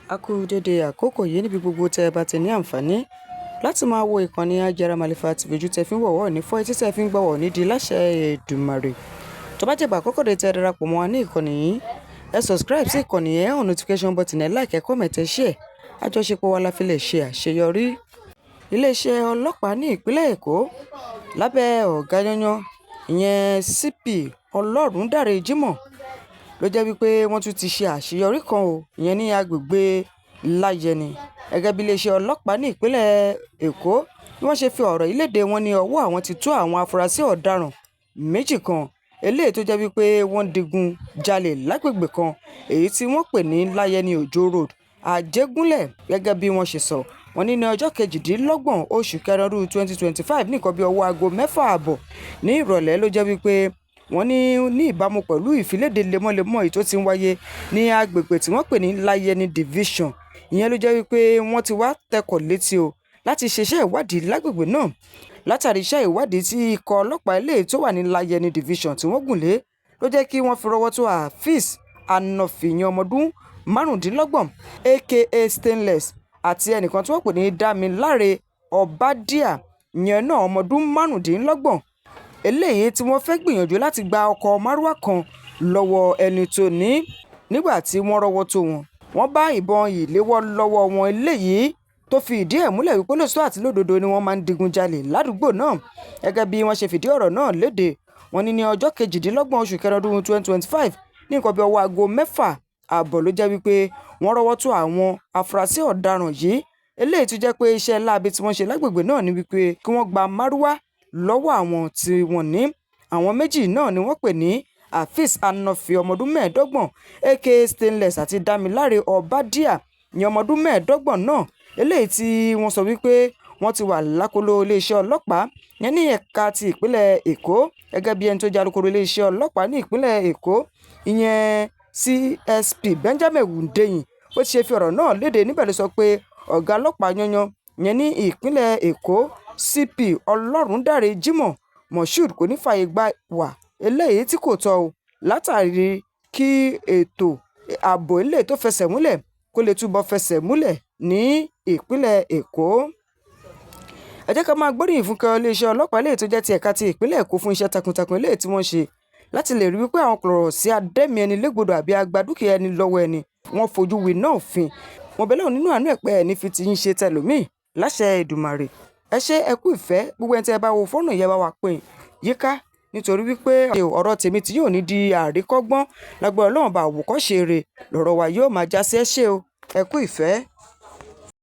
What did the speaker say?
A kú dédé àkókò yìí níbi gbogbo tẹ́ ẹ bá ti ní àǹfààní láti máa wo ìkànnì Ajára Màlífà TV. Ojú tẹ́ fi ń wọ̀wọ́ ní fọ́, etí tẹ́ fi ń gbọ́wọ́ ní di láṣẹ Èdùmàrè. Tó bá jẹ́ ìgbà àkọ́kọ́ rèé tẹ́ ẹ darapọ̀ mọ́ wa ní ìkànnì yìí, ẹ subscribe sí ìkànnì yẹn, on notification button, ẹ like, ẹ comment, ẹ share. Àjọṣepọ̀ wa la fi lè ṣe àṣeyọrí. Iléeṣẹ́ ọlọ́pàá ní ìpínlẹ̀ Èkó lábẹ́ ọ̀gá yanyan, ìyẹn CP Ọlọ́rundáre Jimoh, ló jẹ́ wípé wọ́n tún ti ṣe àṣeyọrí kan o, ìyẹn ní agbègbè Láyẹni. Gẹ́gẹ́ bí iléeṣẹ́ ọlọ́pàá ní ìpínlẹ̀ Èkó bí wọ́n ṣe fi ọ̀rọ̀ yìí léde, wọ́n ní ọwọ́ àwọn ti tó àwọn afurasí ọ̀daràn méjì kan eléyìí tó jẹ́ wípé wọ́n digun jalè lágbègbè kan èyí tí wọ́n pè ní Láyẹni Òjó Road, Àjẹgúnlẹ̀. Gẹ́gẹ́ bí wọ́n ṣe sọ, wọ́n ní ní ọjọ́ 28 oṣù kẹrin ọdún 2025, ní nǹkan bí ọwọ́ aago 6:30 ní ìrọ̀lẹ́, ló jẹ́ wípé wọ́n ní ìbámu pẹ̀lú ìfiléde lemọ́lemọ́ èyí tó ti ń wáyé ní agbègbè tí wọ́n pè ní Láyẹni Division. Ìyẹn ló jẹ́ wípé wọ́n ti wá tẹkọ̀ létí o láti ṣiṣẹ́ ìwádìí lágbègbè náà. Látàrí iṣẹ́ ìwádìí tí ikọ̀ ọlọ́pàá eléyìí tó wà ní Láyẹni Division tí wọ́n gùn lé, ló jẹ́ kí wọ́n fi rọ́wọ́ tó Hafiz Anọ̀fìyàn, ọmọdún 25, aka Stainless, àti ẹnìkan tí wọ́n pè ní Dámiláre Ọbádíà, ìyẹn náà ọmọdún 25, eléyìí tí wọ́n fẹ́ gbìyànjú láti gba ọkọ̀ márúwá kan lọ́wọ́ ẹni tó ní. Nígbà tí wọ́n rọ́wọ́ tó wọn, wọ́n bá ìbọn ìléwọ́ lọ́wọ́ wọn, eléyìí tó fi ìdí ẹ̀ múlẹ̀ wípé lóòótọ́ àti lódodo ni wọ́n máa ń digunjalè ládùúgbò náà. Gẹ́gẹ́ bí wọ́n ṣe fìdí ọ̀rọ̀ náà léde, wọ́n ní ní ọjọ́ 28 oṣù kẹrin ọdún 2025, ní nǹkan bí ọwọ́ aago 6:30, ló jẹ́ wípé wọ́n rọ́wọ́ tó àwọn afurasí ọ̀daràn yìí, eléyìí tó jẹ́ pé iṣẹ́ láabi tí wọ́n ṣe lágbègbè náà ni wípé kí wọ́n gba márúwá lọ́wọ́ àwọn tí wọ́n ní. Àwọn méjì náà ni wọ́n pè ní Hafiz Anọ̀fì, ọmọdún 25, aka Stainless, àti Dámiláre Ọbádíà ní ọmọdún 25 náà, eléyìí tí wọ́n sọ wípé wọ́n ti wà lákọlò iléeṣẹ́ ọlọ́pàá yẹn ní ẹ̀ka ti ìpínlẹ̀ Èkó. Gẹ́gẹ́ bí ẹni tó jẹ́ alukoro iléeṣẹ́ ọlọ́pàá ní ìpínlẹ̀ Èkó, ìyẹn CSP Benjamin Hundeyin, bó ti ṣe fi ọ̀rọ̀ náà léde níbẹ̀, ló sọ pé ọ̀gá ọlọ́pàá yanyan yẹn ní ìpínlẹ̀ Èkó, CP Ọlọ́rundáre Jimoh Moshood, kò ní fààyè gba wà eléyìí tí kò tọ́ o, látàrí kí ètò ààbò eléyìí tó fẹsẹ̀ múlẹ̀ kó lè túbọ̀ fẹsẹ̀ múlẹ̀ ní ìpínlẹ̀ Èkó. Ẹ jẹ́ ká máa gbóríyìn fún kẹ́ iléeṣẹ́ ọlọ́pàá eléyìí tó jẹ́ ti ẹ̀ka ti ìpínlẹ̀ Èkó fún iṣẹ́ takuntakun eléyìí tí wọ́n ṣe láti lè rí wípé àwọn kọ̀lọ̀rọ̀ sí adẹ́mi ẹni légbodò àbí agba dúkìá ẹni lọ́wọ́ ẹni, wọ́n fojú winá òfin. Mo bẹ̀ Ọlọ́run nínú àánú ẹ̀ pé ẹ̀ ní fi ti yín ṣe tẹlòmíì láṣẹ Èdùmàrè. Ẹ ṣé, ẹ kú ìfẹ́. Gbogbo ẹni tí ẹ bá wo fọ́nà yẹn, bá wa pín yíká, nítorí wípé ọ̀rọ̀ tèmi tí yóò ní di àríkọ́gbọ́n lágbára Ọlọ́run, bá àwòkọ́ṣe rẹ̀ lọ́rọ̀ wa yóò máa já sí. Ẹ ṣé o, ẹ kú ìfẹ́.